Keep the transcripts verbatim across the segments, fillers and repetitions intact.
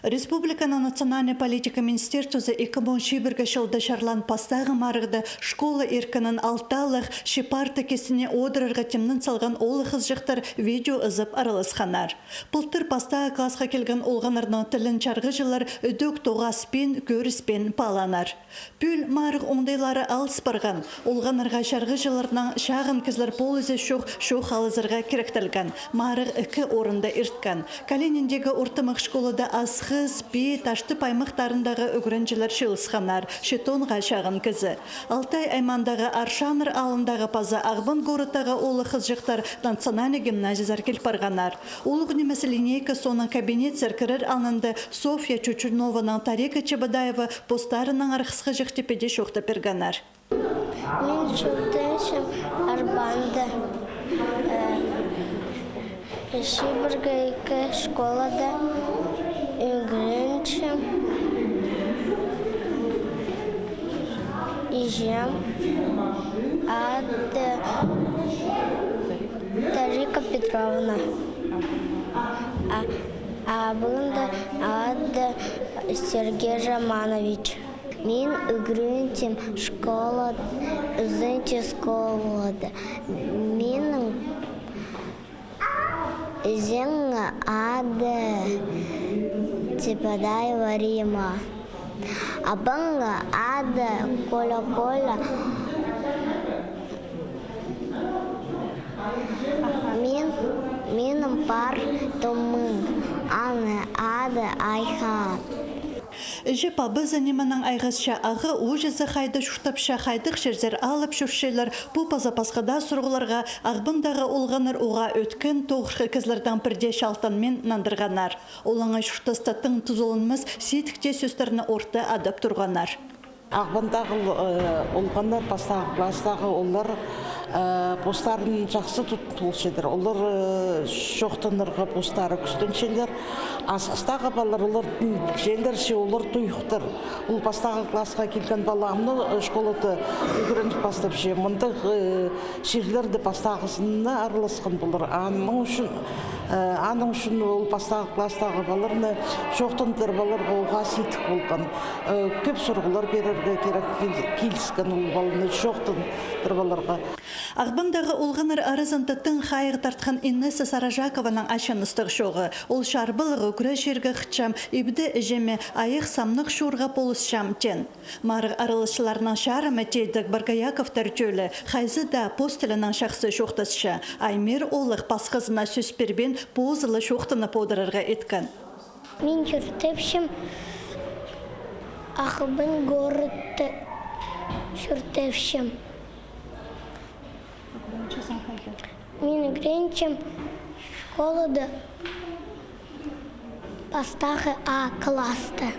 Республиканың национальнай политика министерствозы ікі муң чибіргі чылда чарлаан пастағы марығда школа иркінін алталығ, чиит парта кистіне одырарға тимнен салған оолах-хызыҷахтар видео ызып араласханнар. Пылтыр пастағы классха килген олғаннарның тілін чарғыҷылар ідӧк тоғаспин, кӧріспин паалааннар. Пӱӱл марығ оңдайлары алыс парған. Олғаннарға чарғыҷыларнаң чағын кізілер полызы чох, чох алызарға киректелген. Марығ ікі орында ирткен. Калининдегі ортымах школада Асхыс, Пии, Таштып аймахтарындағы ӱгренҷілер чыылысханнар, читонға чағын кізі. Алтай аймаандағы Аршаннар аалындағы паза Ағбан городтағы оолах-хызыҷахтар национальнай гимназиязар кил парғаннар. Улуғ нимес линейка соонаң кабинетсер кірер алнында Софья Чучунованаң Тарика Чебодаева постарынаң арғысхаҷах тіп иди чоохтап пиргеннер. Мин чуртапчам Ағбанда, э, чибіргі ікі школада ӱгренчем. Іҷем ады Тарика Петровна. А, абында ады Сергей Романович. Мин ӱгренчем школа, ізенҷі школада. Минің іҷемнің ады Чебодаева Рима. Абамның ады Коля, Коля. Мин, минің пар тумым, аның ады Айхан. Іҷе-пабазы нименең айғасча, ағаа-ууҷазы хайда чуртапча, хайдағ чирзер алып чӧрчелер, пу паза пасха даа сурығларға Ағбандағы олғаннар уғаа ӧткін тоғырхы кізілердең пірдее чалтанмин нандырғаннар. Олаңай чуртаста тың тузаланмас сидік тее сӧстерні орта адап турғаннар. Ағбандағы, э, олғаннар, пастағы класстағы, олар, э, постарын чахсы тут полчалар. Олар, э, чоохтанарға постары кӱстенчелер. Асхыстағы палалар, олар, м, челер чи, олар туйухтар. Ол пастағы классха килген палаамны, э, школада ӱгреніп пастапча. Мындағ, э, чирлерде пастағызына араласхан полар. Аның ӱчӱн, э, аның ӱчӱн ол пастағы класстағы палаларны чоохтандырып аларға уғаа сидік полған. Э, кӧп сурығлар пирерге кирек, кил-, киліскен ол паланы чоохтандырып аларға. Ағбандағы олғаннар аразында тың хайығ тартхан Инесса Саражакованаң ачыныстығ чоғы. Ол чарбалығ ӱгре чирге хынчам, ибде іҷеме айах-самнығ чуурға полысчам, теен. Марығ араласчыларының чарымы тидіг Боргояковтар тӧлі, хайзы даа пос тілінең чахсы чоохтасча. Аймир оолах пасхазына сӧс пирбин, позы ла чоохтанып одырарға иткен. Мин чуртапчам Ағбан городта чуртапчам. Мин ӱгренчем школада пастағы А класста.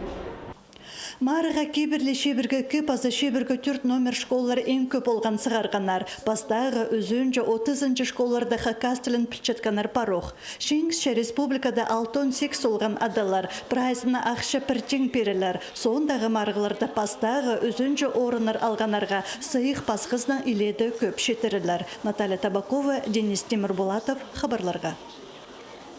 Марығға кибірлі чибіргі ікі паза чибіргі тӧрт номер школалар иң кӧп олған сығарғаннар. Пастағы, ӱзінҷі, отызынҷы школаларда хакас тілін пілчеткеннер парох. Чиңісче республикада алтон сигіс олған адалар. Прайзына ахча пір тиң пирерлер. Соондағы марығларда пастағы, ӱзінҷі орыннар алғаннарға сыйых пасхазынаң илееде кӧп читірерлер. Наталья Табакова, Денис Темірбулатов, хабарларға.